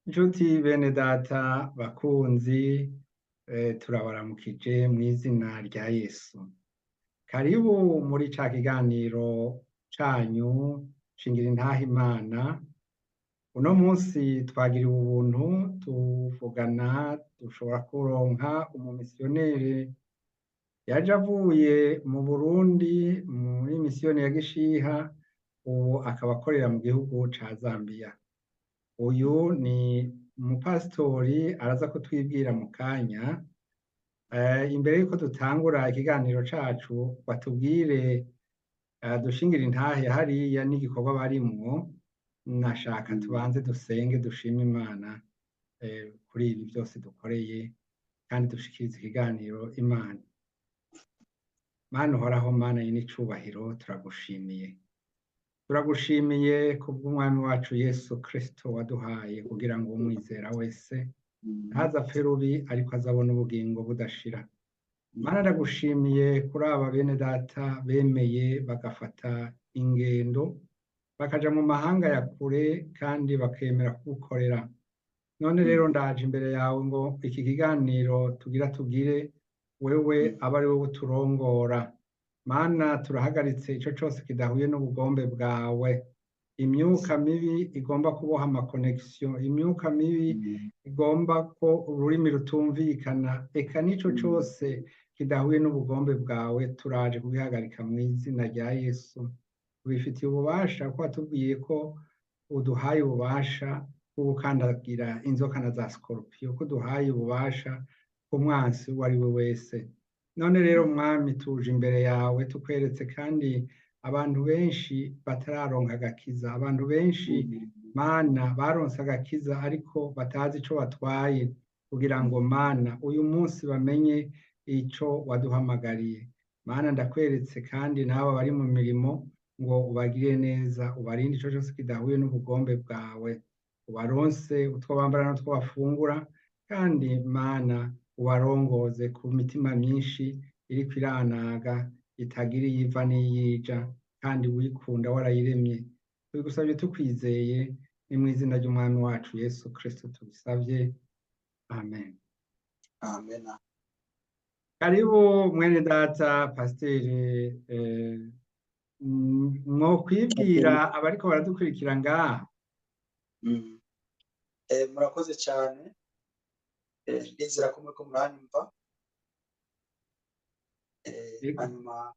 Nshuti bene data bakunzi, turabaramukije mw'izina rya Yesu. Karibu muri ca kiganiro canyu Shingira Intahe Imana. Uno munsi twagiriwe ubuntu tuvugana, dushobora kuronka umumisiyoneri yaje avuye mu Burundi muri misiyoni ya Gishiha, ubu akaba akorera mu gihugu ca Zambia. Uyu ni umupasitori, araza kutwibwira mu kanya. Imbere yuko dutangura ikiganiro cacu, batubwire dushingire intahe hariya n'igikorwa barimwo, nashaka tubanze dusenge, dushime Imana kuri ibi byose dukoreye kandi dushikirize ikiganiro Imana. Mana uhoraho, Mana y'icubahiro, turagushimiye. Turagushimiye kubw'Umwami wacu Yesu Kristo waduhaye kugira ngo umwizera wese ntaze apfe rubi, ariko azabona ubugingo budashira. Mana, ndagushimiye kuri aba bene data bemeye bagafata ingendo bakaja mu mahanga ya kure kandi bakemera kugukorera. None rero ndaje imbere yawe ngo iki kiganiro tugira tugire, wewe abe ari wowe uturongora. Mana, turahagaritse ico cose kidahuye n'ubugombe bwawe, imyuka mibi igomba kuboha ama connexion, imyuka mibi igomba ko ururimi rutumvikana, eka n'ico cose kidahuye n'ubugombe bwawe, turaje kugihagarika mu izina rya Yesu. Tubifitiye ububasha kuko watubwiye ko uduhaye ububasha bwo gukandagira inzoka na za scorpion, ko uduhaye ububasha ku mwansi uwo ari we wese. None rero Mwami, tuje imbere yawe tukweretse kandi abantu benshi batararonka agakiza, abantu benshi Mana baronse agakiza ariko batazi ico batwaye, kugira ngo Mana uyu munsi bamenye ico waduhamagariye. Mana, ndakweretse kandi n'aba bari mu mirimo ngo ubagirire neza, ubarinde ico cose kidahuye n'ubugombe bwawe, ubaronse utwo bambara n'utwo bafungura, kandi Mana ubarongoze ku mitima myinshi iriko iranaga itagira iyiva n'iyija, kandi wikunda warayiremye. Tubigusabye tukwizeye, ni mw'izina ry'Umwami wacu Yesu Kristo tubisabye, amen. Amen. Karibu mwene data pasiteri, mwokwibwira abariko baradukurikira ngaha? Murakoze cyane. Ndizera ko muriko muranyumva. Hanyuma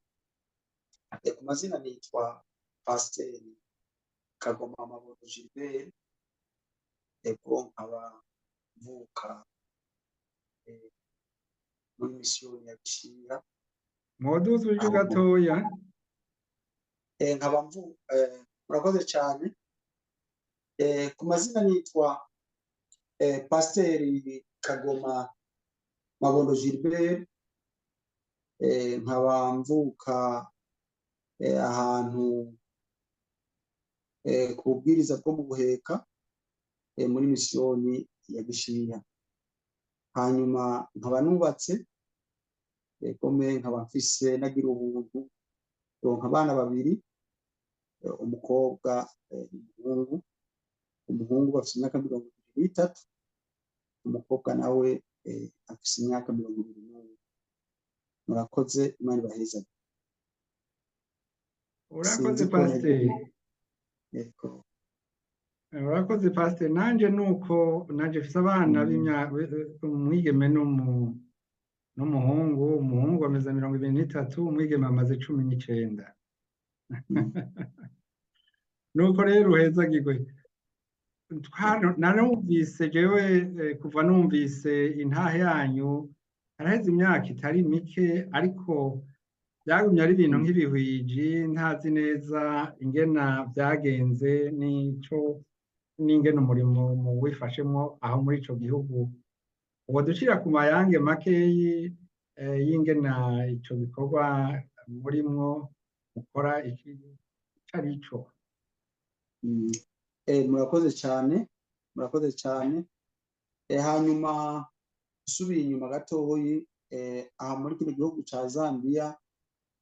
ku mazina nitwa Pasiteri Kagoma Mabondo Gilbert, ego, nkaba mvuka muri misiyoni ya Gishiha. Mwoduza ijwi gatoya. Nkaba mvu murakoze cyane. Ku mazina nitwa Pasiteri Kagoma Mabondo Gilbert, nkaba mvuka ahantu ku bubwiriza bwo mu Buheka, muri misiyoni ya Gishiha. Hanyuma nkaba nubatse, gome nkaba mfise nagira ubuntu ronka abana babiri, umukobwa n'umuhungu. Umuhungu afise imyaka 23, umukobwa nawe afise imyaka 21. Murakoze, Imana ibahezagire. Urakoze. Sinzi ko Pasiteri. Yego. Urakoze pasiteri. Nanje nuko, nanje mfise abana b'imyaka, umwigeme n'umuhungu. Umuhungu amaze 23, umwigeme amaze 19. Nuko rero uhezagirwe. Narumvise jewe, kuva numvise intahe yanyu haraheze imyaka itari mike, ariko byagumye ari ibintu nk'ibihwiji, ntazi neza ingena byagenze n'ico n'ingene umurimo muwifashemwo aho muri ico gihugu. Uwo ducira ku mayange makeyi y'ingena ico gikorwa murimwo mukora iki ico ari co? Murakoze cyane, murakoze cyane. Hanyuma usubiye inyuma gatoyi, aha muri kino gihugu ca Zambia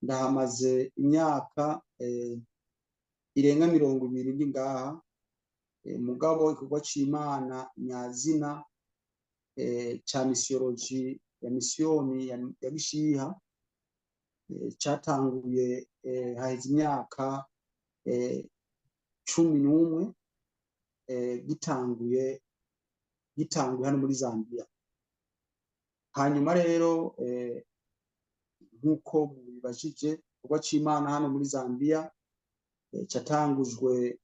ndahamaze imyaka irenga 20 ndi ngaha. Mugabo igikorwa c'Imana nyazina ca misiyoloji ya misiyoni ya Gishiha catanguye haheze imyaka 11 gitanguye hano muri Zambia. Hanyuma rero nk'uko mubibajije, igikorwa c'Imana hano muri Zambia catangujwe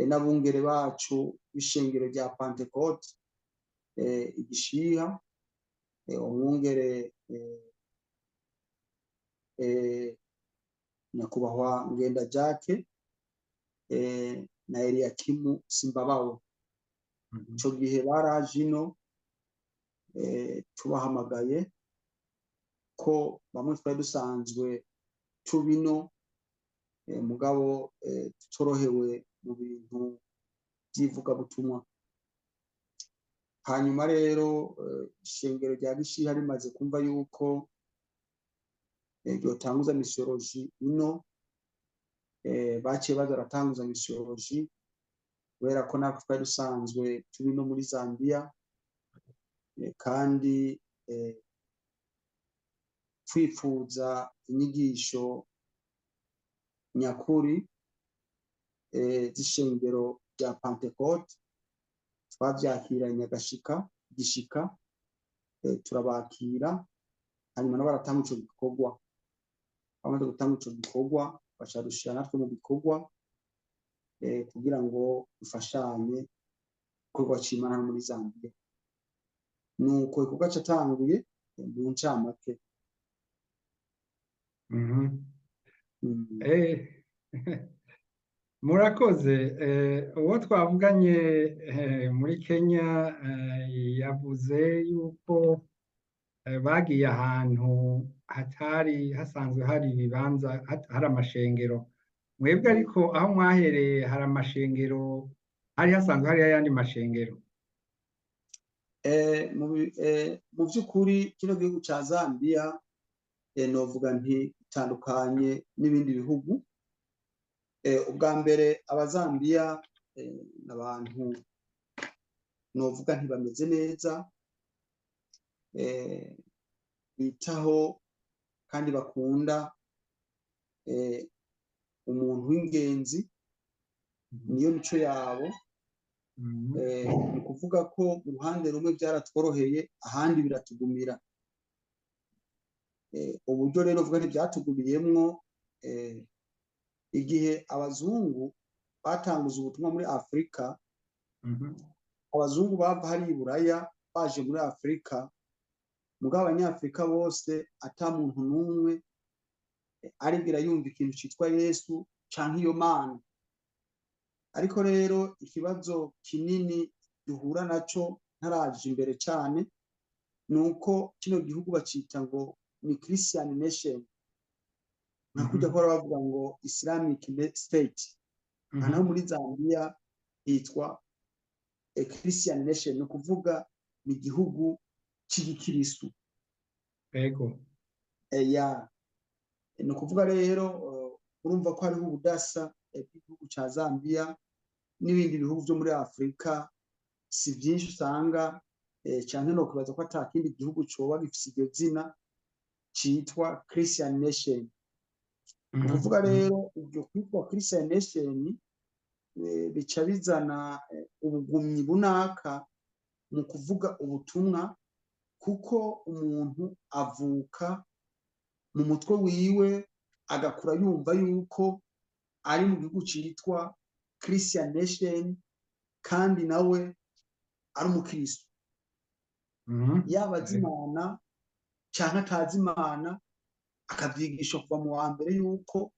n'abungere bacu b'ishengero rya Pentecote Igishiha, umwungere nyakubahwa Ngenda Jacques na Eliakimu Simbabawe. Ico gihe baraje ino tubahamagaye ko bamwe twari dusanzwe tubino, mugabo tutorohewe mu bintu by'ivugabutumwa. Hanyuma rero ishengero rya Gishiha rimaze kumva yuko ryotanguza misiyoloji ino, baciye baza baratanguza misiyoloji kubera ko natwe twari dusanzwe turi no muri Zambia, kandi twifuza inyigisho nyakuri z'ishengero rya Pentecote. Twavyakiranye agashika gishika, turabakira, hanyuma nabo baratanga ico gikorwa. Bamaze gutanga ico gikorwa, baca dushira natwe mu gikorwa kugira ngo dufashanye igikorwa c'Imana hano muri Zambia. Nuko igikorwa catanguye mu ncamake. Murakoze. Uwo twavuganye muri Kenya yavuze yuko bagiye ahantu hatari hasanzwe hari ibibanza, hari amashengero. Mwebwe ariko aho mwahereye hari amashengero, hari hasanzwe hari ayandi mashengero? Mu by'ukuri kino gihugu ca Zambia novuga nti itandukanye n'ibindi bihugu. Ubwa mbere Abazambiya n'abantu novuga ntibameze neza, bitaho kandi bakunda umuntu w'ingenzi, niyo mico yabo. Ni ukuvuga ko mu ruhande rumwe byaratworoheye, ahandi biratugumira. Uburyo rero vuga ntibyatugumiyemwo, igihe abazungu batanguza ubutumwa muri Afurika, abazungu bava hari i Buraya baje muri Afurika, mugabo Abanyafurika bose ata muntu n'umwe aribwira yumva ikintu citwa Yesu canke iyo Mana. Ariko rero ikibazo kinini duhura naco ntaraje imbere cane nuko kino gihugu bacita ngo ni Christian nation, nka kujya ko bavuga ngo Islamic State. Naho muri Zambia hitwa a Christian nation, ni ukuvuga ni igihugu c'igikristu. Ya, ni ukuvuga rero urumva ko hariho ubudasa bw'igihugu ca Zambia n'ibindi bihugu vyo muri Afurika. Si byinshi usanga, canke no kubaza ko ata kindi gihugu coba gifise iryo zina citwa Christian nation. Ni ukuvuga rero iryo kwitwa Christian nation bica bizana ubugumyi bunaka mu kuvuga ubutumwa, kuko umuntu avuka mu mutwe wiwe agakura yumva yuko ari mu gihugu citwa Christian nation kandi nawe ari umukristo, yaba azi Imana canke atazi Imana, akavyigisha kuva mu wa mbere yuko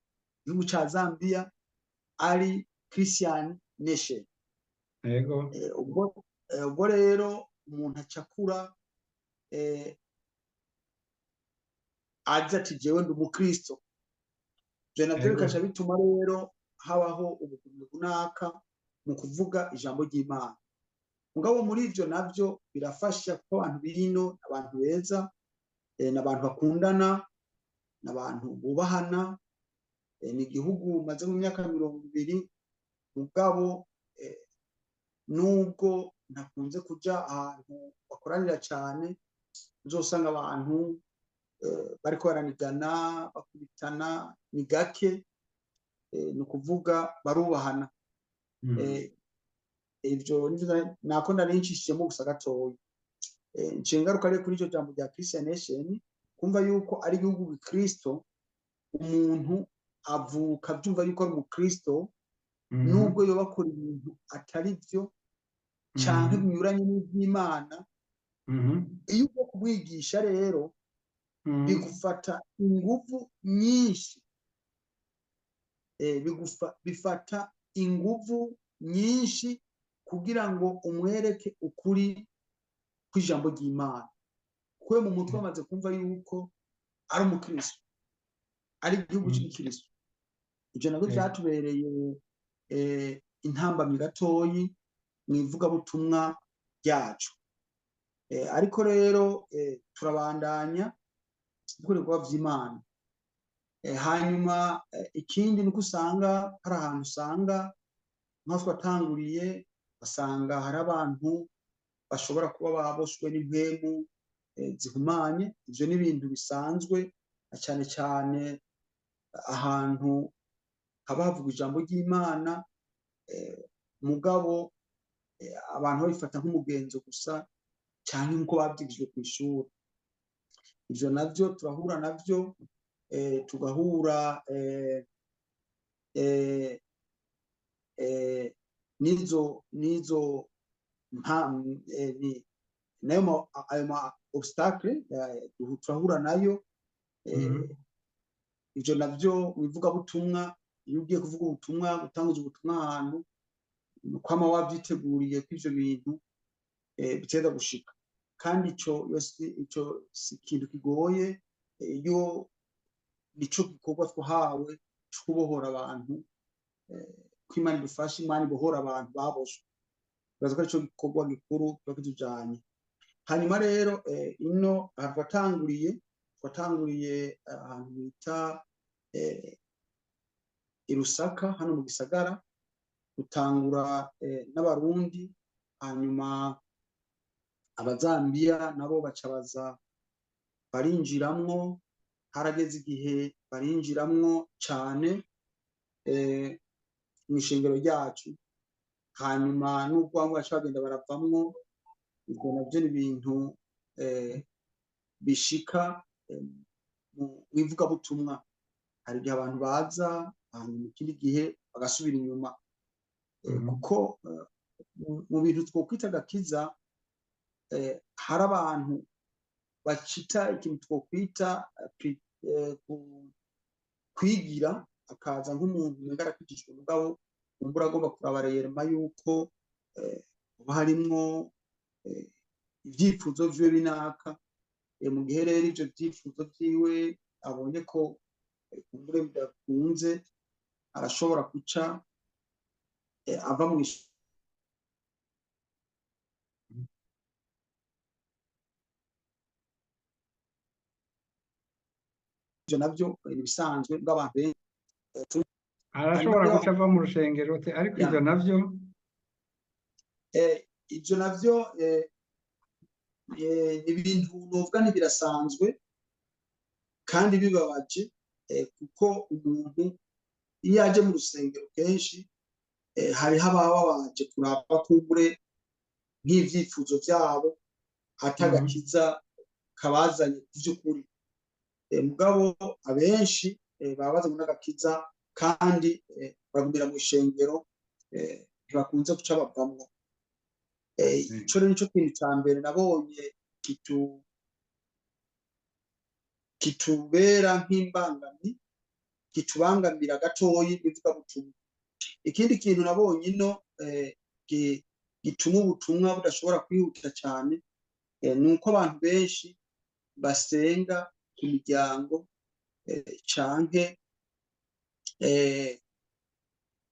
igihugu ca Zambia ari Christian nation. Ubwo rero umuntu acakura azi ati jewe ndi umukristo. Ivyo navyo bikaca bituma rero habaho ubugumyi bunaka mu kuvuga ijambo ry'Imana. Mugabo muri ivyo navyo birafasha, kuko abantu bino abantu beza, n'abantu bakundana, n'abantu bubahana. Ni igihugu maze mu myaka 20, mugabo Nubwo ntakunze kuja ahantu bakoranira cyane, uzosanga abantu bariko baranigana, bakubitana, ni gake. Ni ukuvuga barubahana. Ivyo nivyo nako nari ncishijemo gusa gatoya. Nciye ngaruka rero kuri iryo jambo rya Christian Nation, kumva yuko ari igihugu gikristo, umuntu avuka avyumva yuko ari umukristo, nubwo yoba akora ibintu atari vyo canke binyuranye n'ivy'Imana. Iyo ugiye kumwigisha rero, bigufata inguvu nyinshi, bifata inguvu nyinshi kugira ngo umwereke ukuri kw'ijambo ry'Imana, kuko mu mutwe amaze kumva yuko ari umukristo, ari igihugu c'igikristo. Ivyo nabwo vyatubereye intambamyi gatoyi mu ivugabutumwa ryacu. Ariko rero turabandanya gukora ibikorwa vy'Imana. Hanyuma ikindi nuko usanga hari ahantu usanga nkaho twatanguriye, basanga hari abantu bashobora kuba baboshwe n'impwemu zihumanye. Ivyo ni ibintu bisanzwe, na cane cane ahantu haba havugwa ijambo ry'Imana, mugabo abantu babifata nk'umugenzo gusa canke nkuko bavyigishijwe kw'ishuri. Ivyo navyo turahura navyo, tugahura nizo nayo ayo ma obstacle turahura nayo. Ivyo navyo mu ivugabutumwa, iyo ugiye kuvuga ubutumwa, gutanguza ubutumwa ahantu, kwama wavyiteguriye ko ivyo bintu biteza gushika. Kandi ico si ikintu kigoye, iyo nico gikorwa twahawe co kubohora abantu, ko Imana idufashe, Imana ibohora abantu baboshwe. Bibaza ko arico gikorwa gikuru kiba kitujanye. Hanyuma rero ino aha twatanguriye ahantu bita i Lusaka, hano mu gisagara, dutangura n'Abarundi, hanyuma Abazambiya nabo baca baza barinjiramwo. Harageze igihe barinjiramwo cane mw'ishengero ryacu, hanyuma n'ubwo bamwe baca bagenda baravamwo. Ivyo navyo ni ibintu bishika mu ivugabutumwa. Hari igihe abantu baza, hanyuma ikindi gihe bagasubira inyuma, kuko mu bintu twokwita agakiza, hari abantu bacita ikintu twokwita kwigira, akaza nk'umuntu umenga arakijijwe, mugabo kumbura agomba kuraba reyerema yuko hoba harimwo ivyifuzo vyiwe binaka. Mu gihe rero ivyo vyifuzo vyiwe abonye ko kumbure bidakunze, arashobora guca ava mu ivyo navyo ni ibisanzwe bw'abantu benshi. Arashobora guca ava mu rushengero, ariko ivyo navyo ivyo navyo ni ibintu novuga ntibirasanzwe kandi bibabaje, kuko umuntu iyo aje mu rusengero kenshi hariho ababa baje kuraba kumbure nk'ivyifuzo vyabo, atagakiza kabazanye vy'ukuri. Mugabo abenshi baba bazanye n'agakiza kandi bagumira mu ishengero, ntibakunze guca bavamwo. Ico rero nico kintu ca mbere nabonye kitubera nk'imbangami, kitubangamira gatoyi n'ivugabutumwa. Ikindi kintu nabonye ino gituma ubutumwa budashobora kwihuta cane, ni uko abantu benshi basenga ku miryango canke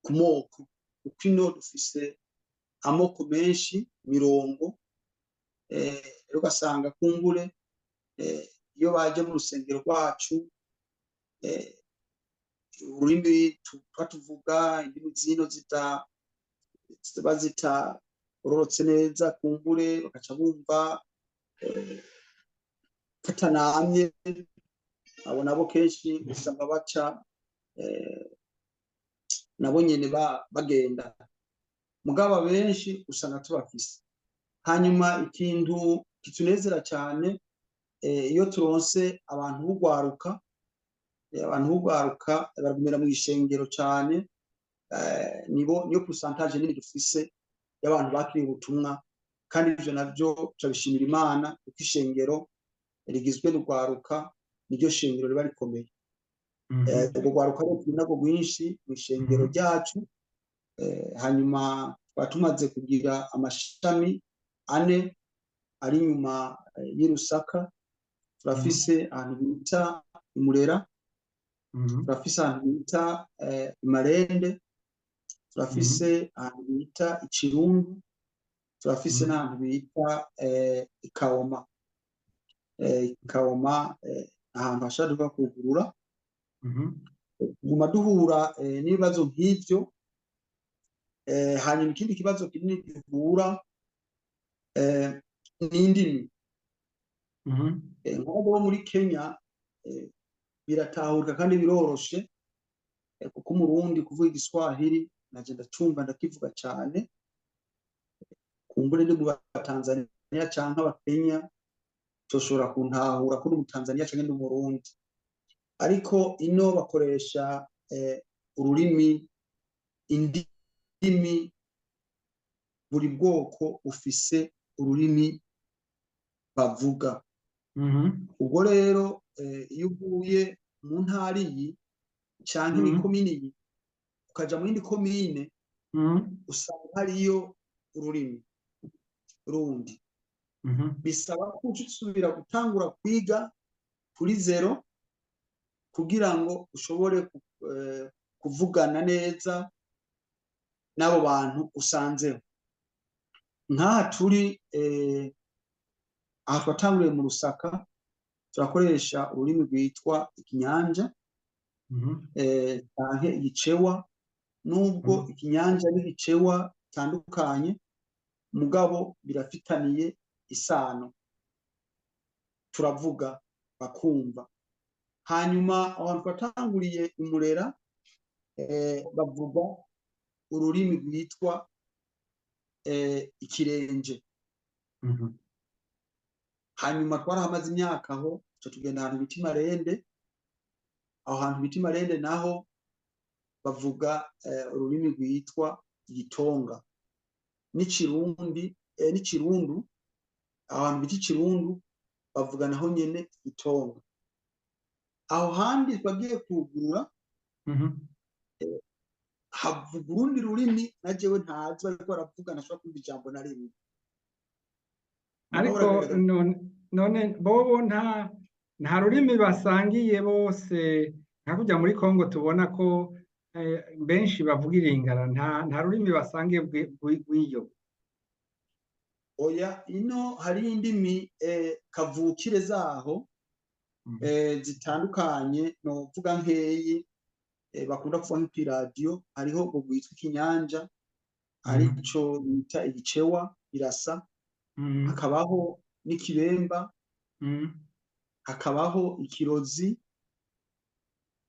ku moko, kuko ino dufise amoko menshi mirongo, rero ugasanga kumbure iyo baje mu rusengero rwacu, ururimi tuba tuvuga, indimi zino ziba utagororotse neza kumbure bakaca bumva katanamye. Abo nabo kenshi usanga baca nabo nyene bagenda, mugabo benshi usanga tubafise. Hanyuma ikintu kitunezera cyane, iyo turonse abantu b'ugwaruka, abantu b'ugwaruka baragumira mu ishengero cyane, nibo niyo pourcentage nini dufise y'abantu bakiriye ubutumwa. Kandi ivyo navyo turabishimira Imana, kuko ishengero rigizwe n'ugwaruka niryo shengero riba rikomeye. Urwo rwaruka rero turi narwo rwinshi mu ishengero ryacu. Hanyuma twaba tumaze kugira amashami 4 ari inyuma y'i Lusaka. Turafise ahantu bita Imurera, turafise ahantu bita Imarende, turafise ahantu bita Ikirundu, turafise n'ahantu bita Ikaoma. Ikaoma, ahantu hashobora kugurura. Tuguma duhura n'ibibazo nk'ivyo. Hanyuma ikindi kibazo kinini duhura ni indimi. Nk'abo bo muri Kenya biratahurika kandi biroroshe, kuko Umurundi kuvuga Igiswahili naje ndacumva, ndakivuga cane. Kumbure ndi mu Batanzania canke Abakenya toshobora kuntahura ko ndi Umutanzania canke ndi Umurundi, ariko ino bakoresha ururimi, indimi, buri bwoko bufise ururimi bavuga. Ubwo rero iyo uvuye mu ntara iyi canke imikomine iyi ukaja mu yindi komine, usanga hariyo ururimi rundi. Bisaba ko uca usubira gutangura kwiga kuri zéro kugira ngo ushobore kuvugana neza n'abo bantu usanzeho. Nk'aha turi, aha twatanguriye mu Lusaka, turakoresha ururimi rwitwa Ikinyanja canke Igicewa, nubwo Ikinyanja n'Igicewa bitandukanye, mugabo birafitaniye isano, turavuga bakumva. Hanyuma abantu twatanguriye Imurera bavuga ururimi rwitwa Ikirenje. Hanyuma twarahamaze imyaka aho, tuca tugenda ahantu bita Imarende. Aho hantu bita Imarende naho bavuga ururimi rwitwa Igitonga n'Ikirundi, n'Ikirundu. Aho hantu bita Ikirundu bavuga naho nyene Igitonga. Aho handi twagiye kugurura havuga urundi rurimi na jewe ntazi bariko baravuga, ntashobora kumva ijambo na rimwe. Ariko none bobo nta rurimi basangiye bose, nka kurya muri Kongo tubona ko benshi bavuga Iringara, nta rurimi basangiye rw'iyo? Oya, ino hari indimi kavukire zaho zitandukanye, novuga nkeyi bakunda kuvuga nko kw'iradiyo. Hariho ubwo bwitwa Ikinyanja, arico bita Igicewa, birasa. Hakabaho n'Ikibemba, hakabaho Ikirozi,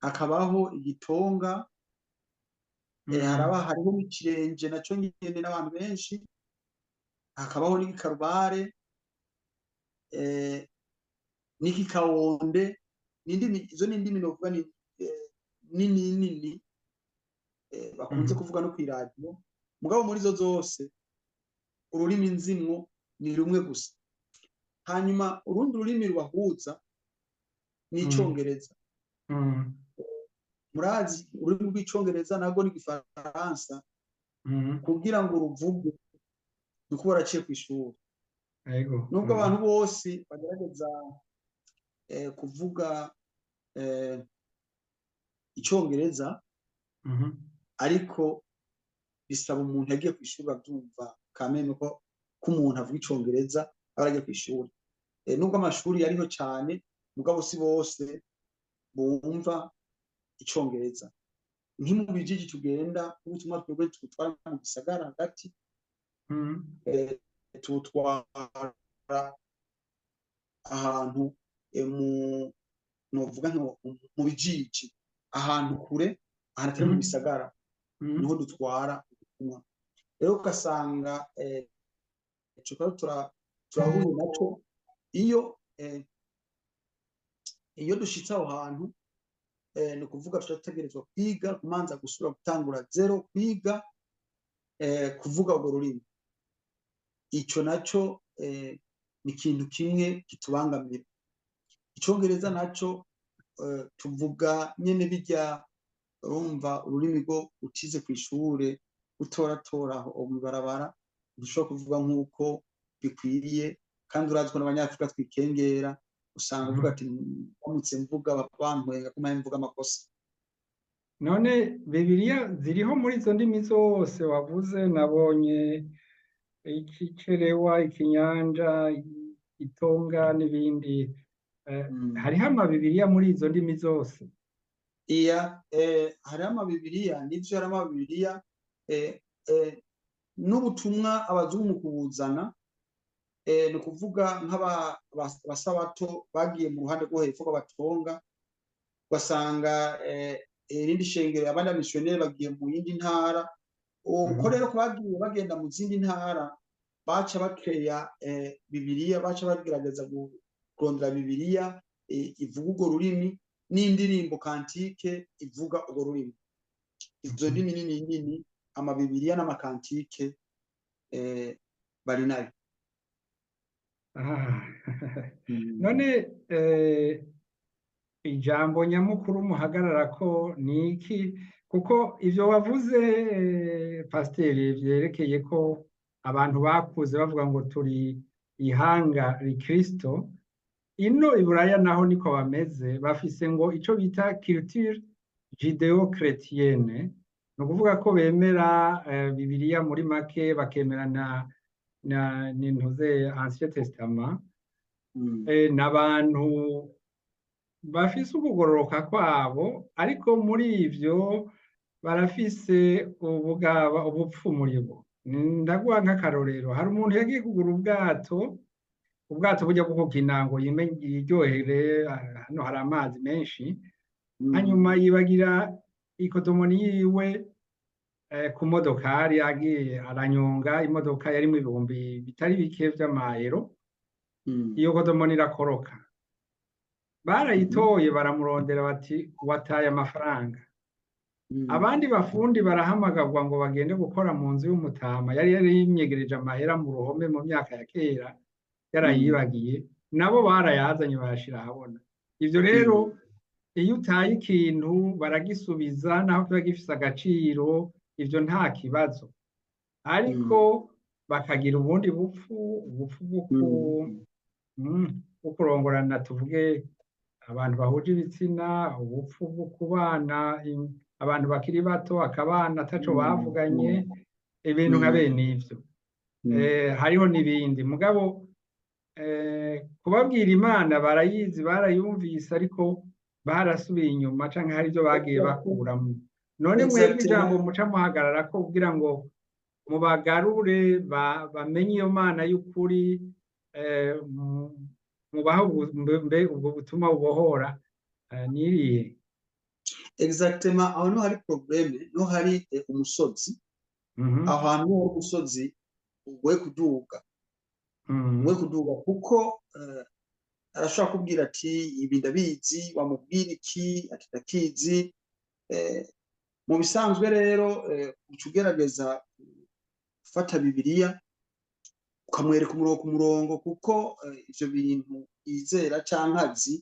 hakabaho Igitonga, haraba hariho n'Ikirenje naco nyene n'abantu benshi, hakabaho n'Igikarubare, n'Ikikawonde. N'indimi, izo ni indimi novuga ni nini nini bakunze kuvuga no kw'iradiyo. Mugabo muri zo zose ururimi nzimwo ni rumwe gusa. Hanyuma urundi rurimi rubahuza ni Icongereza. Murazi ururimi rw'Icongereza narwo n'igifaransa, kugira ngo uruvuge ni ukuba waraciye kw'ishuri. Nubwo abantu bose bagerageza kuvuga Icongereza, ariko bisaba umuntu yagiye kw'ishuri avyumva kameme ko umuntu avuga Icongereza aba yaragiye kw'ishuri. Nubwo amashuri yariho cane, mugabo si bose bumva Icongereza. Nki mu bijiji tugenda ubutumwa twebwe tutwara mu gisagara hagati, Tuwutwara ahantu mu novuga mu bijiji, ahantu kure, ahantu atari mu bisagara, niho dutwara ubutumwa. Rero ugasanga ico turahura naco iyo dushitse aho hantu. Ni ukuvuga turategerezwa kwiga, kumanza gusubira gutangura zéro, kwiga kuvuga urwo rurimi. Ico naco ni ikintu kimwe kitubangamira. Icongereza naco tuvuga nyene bijya, urumva ururimi rwo utize kw'ishure, utoratora aho mw'ibarabara, ntushobora kuvuga nk'uko bikwiriye. Kandi urazi ko n'Abanyafrika twikengera, usanga uvuga ati ndamutse mvuga bantwenga ko mpaye mvuga amakosa. None Bibiliya ziriho muri izo ndimi zose wavuze? Nabonye Ikicerewa, Ikinyanja, Itonga n'ibindi. Hariho amabibiriya muri izo ndimi zose? Iya, hariho amabibiriya, nivyo, hariho amabibiriya n'ubutumwa abazungu mu kubuzana. Ni ukuvuga nk'abasabato bagiye mu ruhande rwo hepfo rw'Abatonga, ugasanga irindi shengero, abandi bamisiyoneri bagiye mu yindi ntara. Uko rero ko bagiye bagenda mu zindi ntara, baca bakeya Bibiliya, baca bagerageza kurondera Bibiliya ivuga urwo rurimi n'indirimbo, cantique, ivuga urwo rurimi, izo ndimi nini nini. Amabibiriya n'ama cantique bari nayo. None ijambo nyamukuru muhagararako ni iki? Kuko ivyo wavuze, pasiteri, vyerekeye ko abantu bakuze bavuga ngo turi ihanga rikristo, ino i Buraya naho niko bameze. Bafise ngo ico bita culture judéo-chrétienne, ni ukuvuga ko bemera Bibiliya muri make, bakemera na nintuze Ancien Testament. N'abantu bafise ukugororoka kwabo, ariko muri ivyo barafise ubugaba, ubupfu muri bo. Ndaguha nk'akarorero: hari umuntu yagiye kugura ubwato, ubwato bujya bwo gukina, ngo yiryohere, hano hari amazi menshi. Hanyuma yibagira ikotomoni yiwe ku modokari, agiye aranyonga imodoka yarimwo ibihumbi bitari bike vy'amayero. Iyo kotomoni irakoroka, barayitoye, baramurondera bati wataye amafaranga. Abandi bafundi barahamagarwa ngo bagende gukora mu nzu y'umutama yari yimyegereje amahera mu ruhome mu myaka ya kera, yarayibagiye. Nabo barayazanye, bayashira ahabona. Ivyo rero, iyo utaye ikintu baragisubiza naho kiba gifise agaciro, ivyo nta kibazo. Ariko bakagira ubundi bupfu, ubupfu bwo kurongorana, tuvuge abantu bahuje ibitsina, ubupfu bwo kubana, abantu bakiri bato akabana ataco bavuganye, ibintu nka bene ivyo. Hariho n'ibindi, mugabo kubabwira Imana barayizi, barayumvise, ariko barasubiye inyuma canke hari ivyo bagiye bakuramwo. None mwebwe ijambo muca muhagarara ko kugira ngo mubagarure, bamenye iyo Mana y'ukuri, mubahe mbe ubwo butumwa bubohora, nirihe? Exactement, aho niho hari problème, niho hari umusozi. Aho hantu niho hari umusozi ugoye kuduga. Ugoye kuduga kuko arashobora kubwira ati ibi ndabizi, wamubwira iki ati ndakizi. Mu bisanzwe rero uca ugerageza gufata Bibiliya, ukamwereka umurongo ku murongo, kuko ivyo bintu yizera canke azi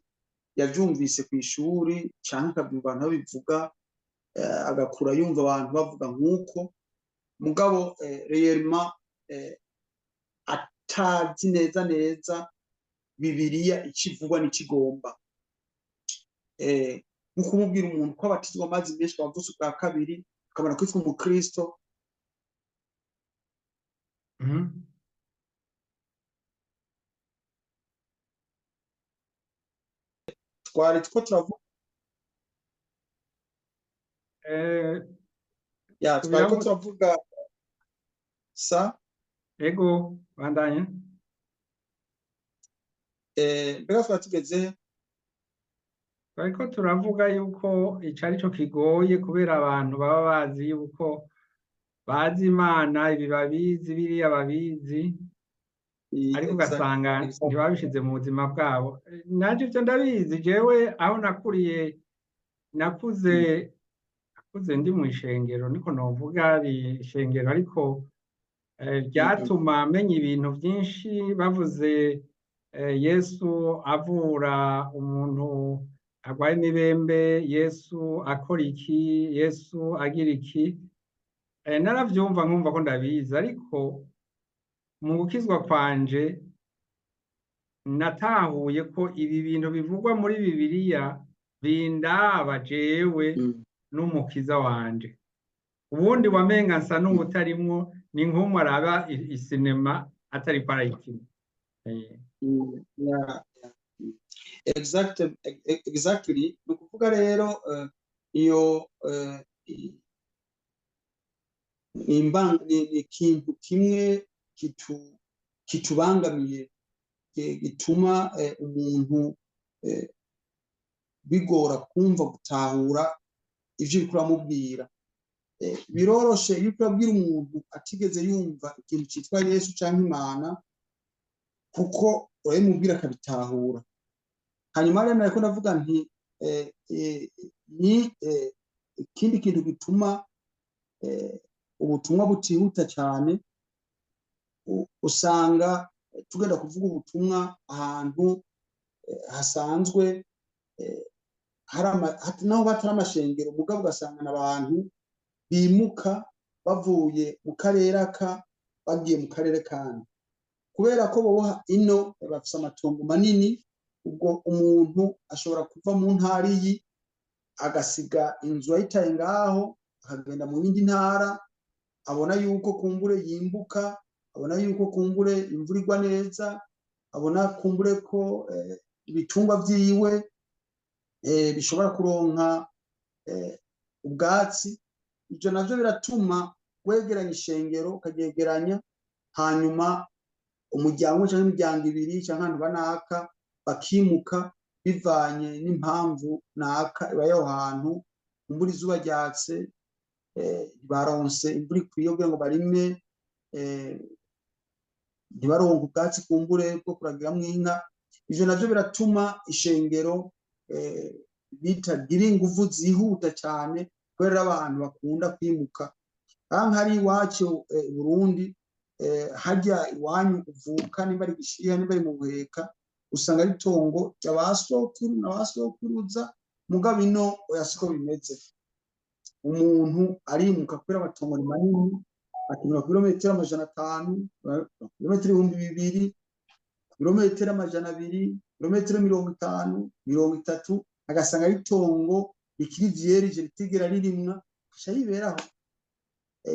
yavyumvise kw'ishuri canke akavyumva abantu babivuga, agakura yumva abantu bavuga nk'uko. Mugabo réellement atazi neza neza Bibiliya icivugwa n'ikigomba. Nko kumubwira umuntu ko abatizwa amazi menshi, bavutse ubwa kabiri, akabona kwitwa umukristo. Twari two turavuga ya, twariko subiramo. Turavuga sa Ego, bandanya. Mbega twari tugeze? Twariko turavuga yuko ico arico kigoye, kubera abantu baba bazi yuko bazi Imana, ibi babizi, biriya babizi, ariko ugasanga ntibabishize mu buzima bwabo. Nanje ivyo ndabizi, jewe aho nakuriye, nakuze ndi mw'ishengero, niko novuga ari ishengero, ariko ryatuma menya ibintu vyinshi. Bavuze Yesu avura umuntu agwaye imibembe, Yesu akora iki, Yesu agira iki, naravyumva nkumva ko ndabizi, ariko mu gukizwa kwanje natahuye ko ibi bintu bivugwa muri Bibiliya bindaba jewe n'Umukiza wanje. Ubundi wamenga nsa n'uwutarimwo, ni nk'umwe araba isinema atariko arayikina. Yeah. Exactly. Ni ukuvuga rero iyo ni ikintu kimwe kitubangamiye, gituma umuntu bigora kumva gutahura ivyo uriko uramubwira. Biroroshe iyo uriko urabwira umuntu atigeze yumva ikintu citwa Yesu canke Imana, kuko urabimubwira akabitahura. Hanyuma rero nariko ndavuga nti ni ikindi kintu gituma ubutumwa butihuta cyane, usanga tugenda kuvuga ubutumwa ahantu hasanzwe naho batari amashengero, mugabo ugasanga n'abantu bimuka bavuye mu karere aka bagiye mu karere kandi, kubera ko boboha ino bafise amatongo manini. Ubwo umuntu ashobora kuva mu ntara iyi agasiga inzu ayitaye ngaho, akagenda mu yindi ntara, abona yuko kumbure yimbuka, abona yuko kumbure imvura igwa neza, abona kumbure ko ibitungwa vyiwe bishobora kuronka ubwatsi. Ivyo navyo biratuma wegeranya ishengero, ukaryegeranya, hanyuma umuryango canke imiryango ibiri canke abantu banaka bakimuka bivanye n'impamvu naka iba yaho hantu. Imvura, izuba ryatse, baronse imvura ikwiye kugira ngo barime, ntibaronke ubwatsi kumbure bwo kuragiramwo inka. Ivyo navyo biratuma ishengero bitagira inguvu zihuta cyane, kubera abantu bakunda kwimuka. Aha hari iwacu Burundi, harya iwanyu uvuka, nimba ari Gishiha, nimba ari mu Buheka, usanga ari itongo rya ba sokuru na ba sokuruza. Mugabo ino oya, siko bimeze. Umuntu arimuka kubera amatongo ni manini, akimuka kilometero 500, kilometero 2000, kilometero 200, kilometero 50, 30, agasanga ari itongo rikiri vierge, ritigera ririmwa, agaca yiberaho.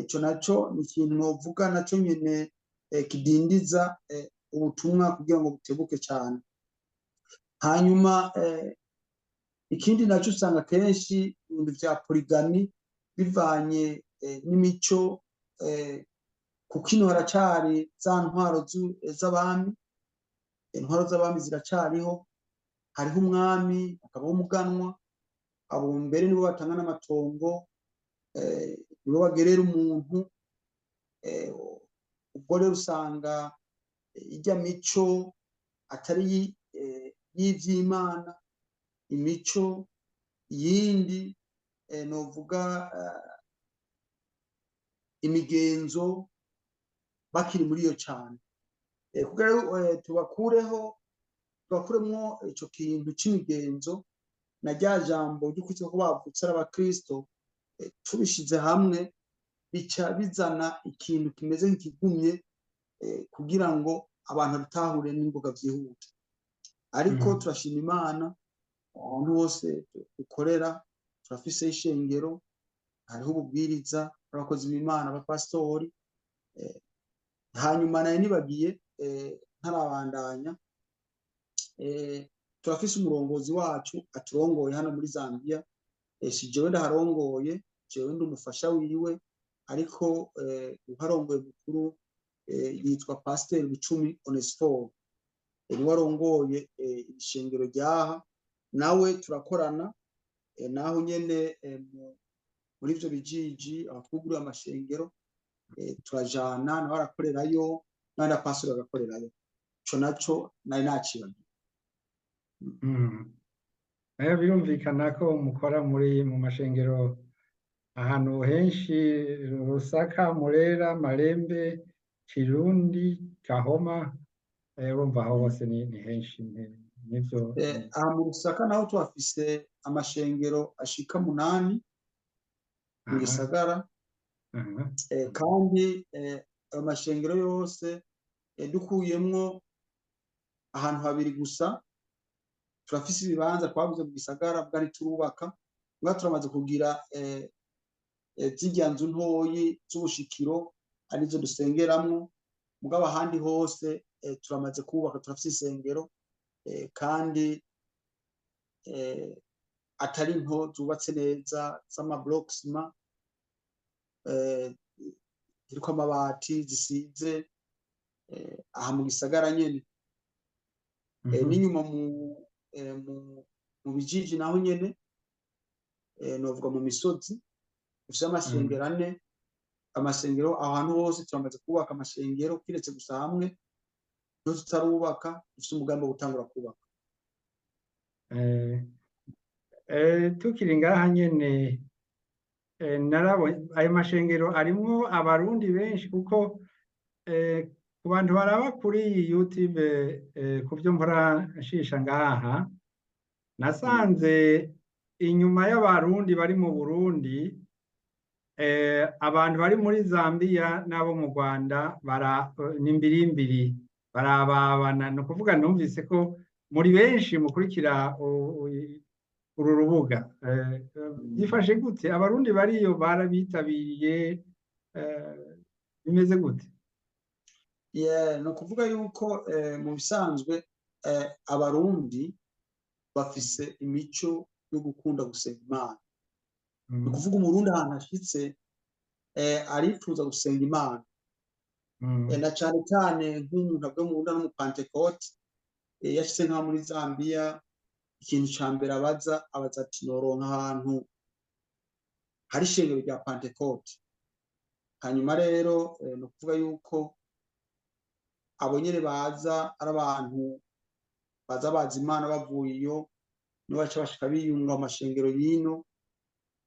Ico naco ni ikintu novuga naco nyene kidindiza ubutumwa kugira ngo butebuke cane. Hanyuma ikindi naco, usanga kenshi ibintu vya polygamie bivanye n'imico, kuko ino haracari za ntwaro z'abami. Intwaro z'abami ziracariho, hariho umwami, hakabaho umuganwa. Abo mbere nibo batanga n'amatongo, nibo bagerera umuntu. Ubwo rero usanga ijya mico atari y'ivy'Imana, imico yindi, novuga imigenzo bakiri muri iyo cane. Kugira tubakureho, tubakuremwo ico kintu c'imigenzo na rya jambo ryo kwitwa ko bavutse ari abakristo, tubishize hamwe bica bizana ikintu kimeze nk'ikigumye kugira ngo abantu bitahure n'ingoga vyihuta. Ariko turashima Imana, ahantu hose dukorera turafise ishengero, hariho ububwiriza, abakozi b'Imana, abapasitori. Hanyuma nari nibagiye, ntarabandanya, turafise umurongozi wacu aturongoye hano muri Zambia. Si jewe ndaharongoye, jewe ndi umufasha wiwe, ariko uharongoye mukuru Yitwa Pasiteri Bucumi Onesphore, niwe arongoye ishengero ryaha, nawe turakorana. Naho nyene muri ivyo bijiji aho twuguruye amashengero, turajana, nawe arakorerayo n'abandi bapasitori bagakorerayo. Ico naco nari nacibagiwe. Birumvikana ko mukora muri mu mashengero ahantu henshi: Rusaka, Murera, Marembe, Kirundi, Kahoma. Urumva aho hose ni henshi, nivyo. Aha mu Rusaka naho tuhafise amashengero ashika 8 mu gisagara. Kandi ayo mashengero yose, dukuyemwo ahantu habiri gusa, turafise ibibanza twaguze mu gisagara bwa ntiturubaka, mbwa turamaze kugira zirya nzu ntoyi z'ubushikiro arizo dusengeramwo. Mugabo ahandi hose turamaze kubaka, turafise isengero, kandi atari nto, zubatse neza, z'ama bloc ciment, ziriko amabati, zisize, aha mu gisagara nyene. N'inyuma mu bijiji naho nyene, novuga mu misozi, dufise amashengero ane. Amasengero aho hantu hose turamaze kubaka amashengero, kiretse gusa hamwe niho tutarubaka, dufise umugambi wo gutangura kubaka. Tukiri ngaha nyene, narabonye ayo mashengero arimwo abarundi benshi, kuko ku bantu baraba kuri iyi YouTube, ku byo mpora nshisha ngaha, nasanze inyuma y'abarundi bari mu Burundi, abantu bari muri Zambia n'abo mu Rwanda bara ni mbirimbiri barababana. Ni ukuvuga numvise ko muri benshi mukurikira uru rubuga. Byifashe gute? Abarundi bariyo barabitabiriye? Bimeze gute? Yeah, ni ukuvuga yuko mu bisanzwe abarundi bafise imico yo gukunda gusenga Imana. Ni ukuvuga umurundi ahantu ashitse arifuza gusenga Imana. Na cane cane nk'umuntu avuye mu Burundi n'umupantekote, yashitse nka muri Zambia, ikintu ca mbere abaza ati: "Noronka ahantu hari ishengero rya Pantekote?" Hanyuma rero ni ukuvuga yuko abo nyene baza ari abantu baza bazi Imana bavuye iyo, nibo baca bashika biyunga mu mashengero y'ino.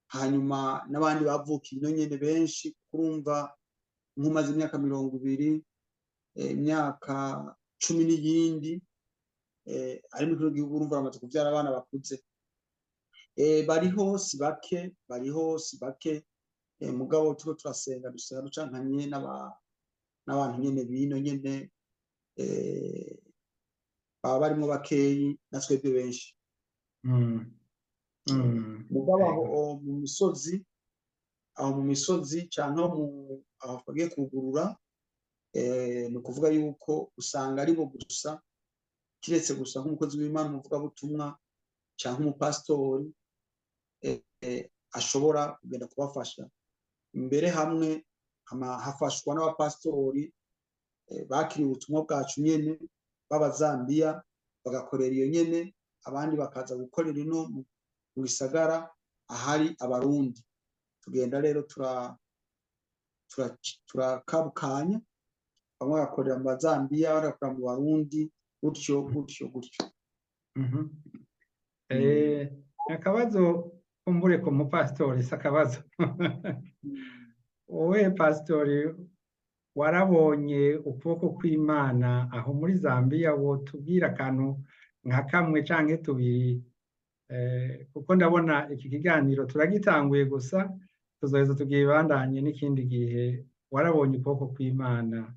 Hanyuma n'abandi bavukiye ino nyene benshi, kurumva nk'umaze imyaka 20, imyaka 10 n'iyindi ari muri kino gihugu, urumva bamaze kuvyara abana bakuze. Bariho si bake, bariho si bake, mugabo turiko turasenga, dusenga ducankanye n'abantu nyene bino nyene, baba barimwo bakeyi na twebwe benshi. Mugabo aho mu misozi, aho mu misozi canke aho twagiye kugurura, ni ukuvuga yuko usanga aribo gusa, kiretse gusa nk'umukozi w'Imana, umuvugabutumwa canke umupasitori ashobora kugenda kubafasha. Imbere hamwe hafashwa n'abapasitori bakiriye ubutumwa bwacu nyene b'Abazambiya, bagakorera iyo nyene, abandi bakaza gukorera ino mu gisagara ahari abarundi. Tugenda rero turakabukanya, bamwe bagakorera mu Bazambiya, abandi bagakorera mu Barundi, gutyo gutyo gutyo. Akabazo kumbure ku mupasitori, si akabazo. Wowe pasitori, warabonye ukuboko kw'Imana aho muri Zambiya, wotubwira akantu nka kamwe canke tubiri? Kuko ndabona iki kiganiro turagitanguye gusa, tuzoheza tugibandanye n'ikindi gihe. Warabonye ukuboko kw'Imana,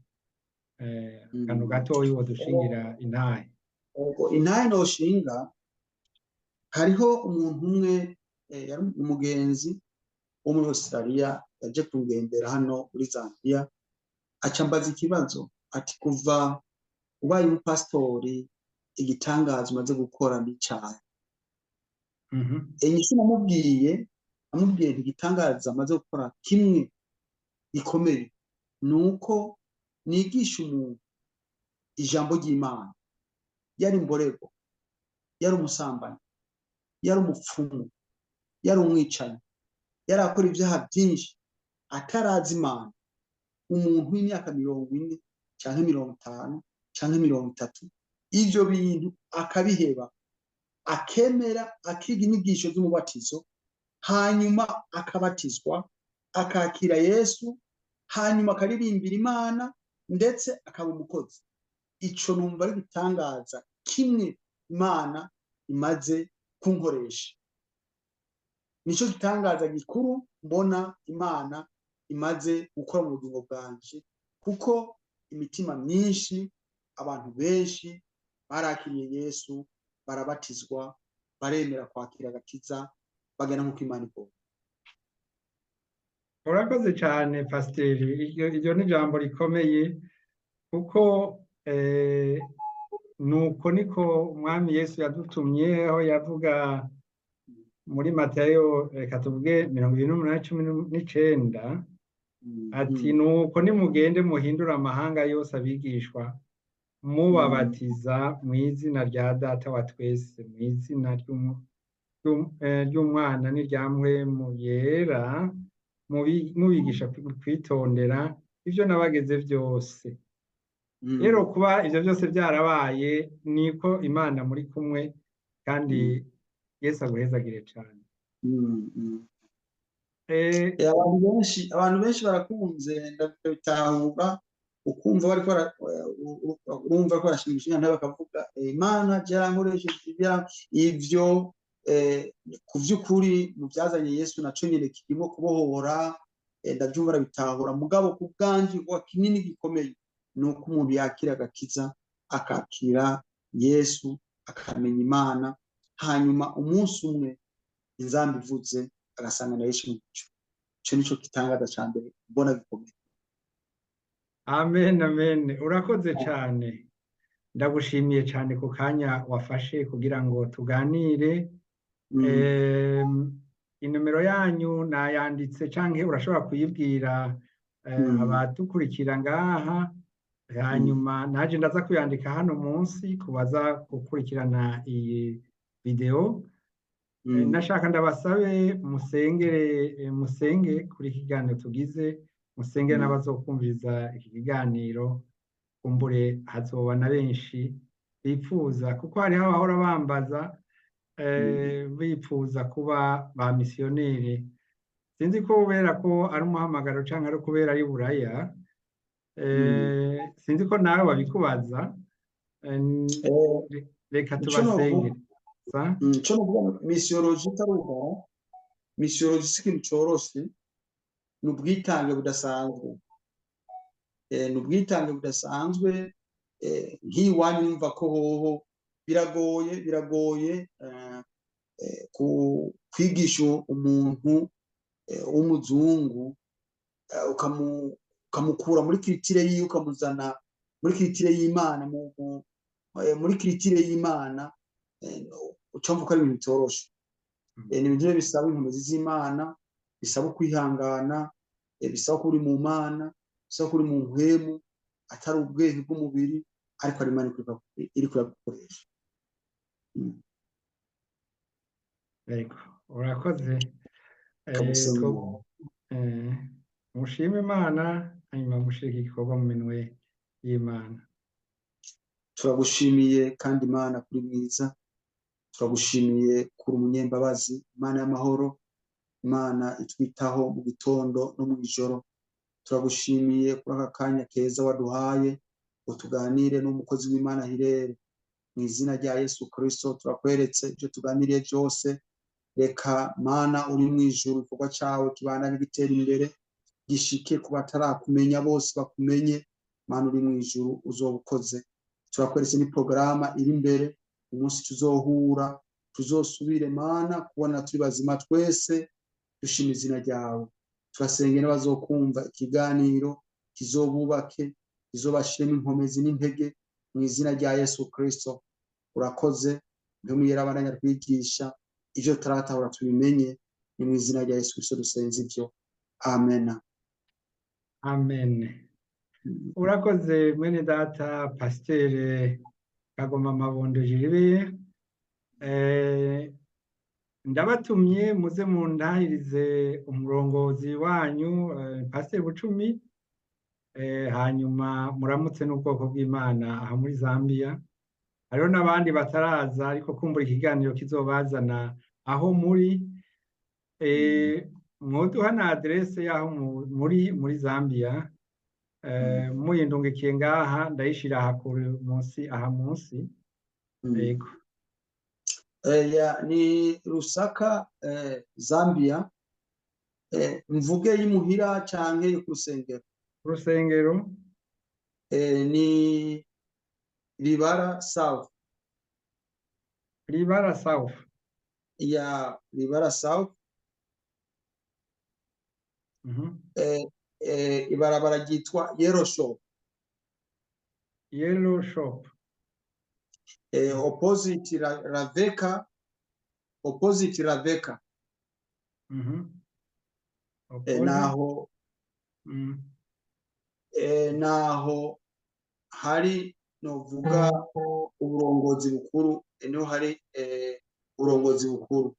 akantu gatoyi wodushingira intahe? Intahe noshinga, hariho umuntu umwe yari umugenzi wo muri Australia, yaje kungendera hano muri Zambia, aca ambaza ikibazo ati: "Kuva ubaye umupasitori, igitangaza umaze gukora ni icahe?" Inyishu namubwiye nti: "Igitangaza amaze gukora kimwe gikomeye ni uko nigisha umuntu ijambo ry'Imana, yari imborego, yari umusambanyi, yari umupfumu, yari umwicanyi, yari akora ibyaha byinshi atarazi Imana, umuntu w'imyaka 40 canke 50 canke 30, ivyo bintu akabiheba, akemera akiga inyigisho z'umubatizo, hanyuma akabatizwa, akakira Yesu, hanyuma akaririmbira Imana, ndetse akaba umukozi. Ico numva ari gitangaza kimwe Imana imaze kunkoresha. Nico gitangaza gikuru mbona Imana imaze gukora mu bugingo bwanje, kuko imitima myinshi, abantu benshi barakiriye Yesu, barabatizwa, baremera kwakira agakiza, bagenda nk'uko Imana igomba. Urakoze cyane Pasiteri, iryo ni ijambo rikomeye, kuko nuko niko Umwami Yesu yadutumye, aho yavuga muri Matayo, reka tuvuge 28:19, ati nuko nimugende muhindure amahanga yose abigishwa, mubabatiza mu izina rya Data wa twese, mu izina ry'Umwana n'irya Mpwemu Yera, mubigisha kwitondera ivyo nabageze vyose. Rero kuba ivyo byose byarabaye, niko Imana muri kumwe, kandi Yesu aguhezagire cyane. Abantu benshi barakunze, ndabitahura, ukumva bariko urumva ko barashimisha Imana, bakavuga Imana byarankoresheje ivyo. Ku vy'ukuri mu byazanye Yesu naco nyene kirimo kubohora, ndavyumva arabitahura, mugabo ku bwanje wa kinini gikomeye ni uko umuntu yakira agakiza, akakira Yesu, akamenya Imana, hanyuma umunsi umwe inzambi ivuze agasanga na Yesu mu gicu. Ico nico gitangaza ca mbere mbona gikomeye. Amen, amen. Urakoze cyane, ndagushimiye cyane ku kanya wafashe kugira ngo tuganire. Inomero yanyu nayanditse, canke urashobora kuyibwira abadukurikira ngaha, hanyuma naje ndaza kuyandika hano munsi kubaza gukurikirana iyi video. Nashaka ndabasabe musengere, musenge kuri iki kiganiro tugize, musenge n'abazokumviriza iki kiganiro, kumbure hazoba na benshi bifuza, kuko hariho abahora bambaza bifuza kuba ba misiyoneri. Sinzi ko kubera ko ari umuhamagaro canke ari kubera ari buraya, sinzi ko nawe babikubaza. Reka tubasengere. Ico novuga, misiyoloji itarugara, misiyoloji si ikintu coroshe, ni ubwitange budasanzwe. Ni ubwitange budasanzwe. Nk'iwanyu numva ko hoho biragoye, biragoye kwigisha umuntu w'umuzungu, ukamukura muri culture yiwe, ukamuzana muri culture y'Imana, muri culture y'Imana, ucumva ko ari ibintu bitoroshe. Ni ibintu bisaba inkomezi z'Imana, bisaba kwihangana, bisaba ko uri mu Mana, bisaba ko uri mu mpwemu, atari ubwenge bw'umubiri, ariko ari Imana iriko iragukoresha. Yego, urakoze. Mushime Imana, hanyuma mushire igikorwa mu minwe y'Imana. Turagushimiye kandi Imana kuri mwiza, turagushimiye kuri umunyembabazi, Imana y'amahoro, Imana itwitaho mu gitondo no mu ijoro. Turagushimiye kuri aka kanya keza waduhaye ngo tuganire n'umukozi w'Imana Hirere. Mu izina rya Yesu Kristo turakweretse ibyo tuganiriye byose. Reka Mana uri mu ijuru igikorwa cyawe kibandanye gitera imbere, gishike ku batarakumenya bose bakumenye. Mana uri mu ijuru uzobukoze. Turakweretse ni porogaramu iri imbere, umunsi tuzohura tuzosubire Mana kubona turi bazima twese, dushima izina ryawe. Turasenge n'abazokumva ikiganiro kizobubake, kizobashiremo inkomezi n'intege mu izina rya Yesu Kristo. Urakoze, mpemu abandanya twigisha ivyo tutaratahura tubimenye, ni mu izina rya Yesu Kristo dusenze ivyo. Amen. Amen. Urakoze mwene data Pasiteri Kagoma Mabondo Gilbert. Ndabatumye muze mundahirize umurongozi wanyu Pasiteri Bucumi, hanyuma muramutse n'ubwoko bw'Imana aha muri Zambia. Hariho n'abandi bataraza, ariko kumbura ikiganiro kizobazana aho muri. Mwoduha na aderese y'aho muri Zambia, muyindungikiye ngaha ndayishira aha kuri munsi, aha munsi. Yego. Ya, ni Lusaka, Zambia. Mvuge y'imuhira canke yo ku rusengero? Urusengero. Ni Ribara South. Ribara South. Ya, Ribara South. Ibarabara ryitwa Yellow Shop. Yellow Shop. Opposite Raveka, opposite Raveka. Opposite. Naho naho hari novuga uburongozi bukuru, niho hari uburongozi bukuru.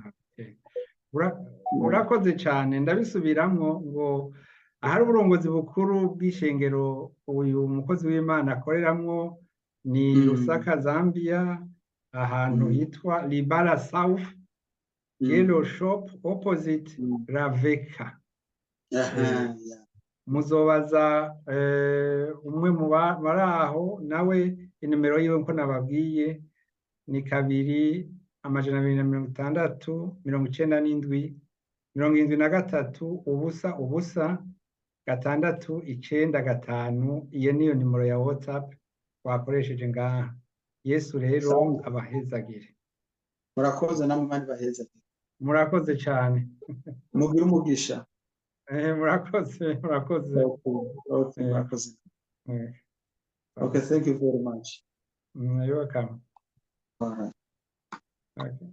Okay. Urakoze cyane. Ndabisubiramwo ngo ahari uburongozi bukuru bw'ishengero uyu mukozi w'Imana akoreramwo ni Lusaka, Zambia, ahantu hitwa Libara South, Yellow Shop, opposite Raveka. Muzobaza umwe mu bari aho, nawe inimero yiwe nko nababwiye ni 2 260 97 73 0 0 6 9 5. Iyo niyo nimero ya WhatsApp wakoresheje ngaha. Yesu rero Sawa. abahezagire. Murakoze namwe, Imana ibahezagire. Murakoze cyane. Mugire umugisha. Murakoze, murakoze. Okay, murakoze. Okay, thank you very much. You're welcome. All right. Okay.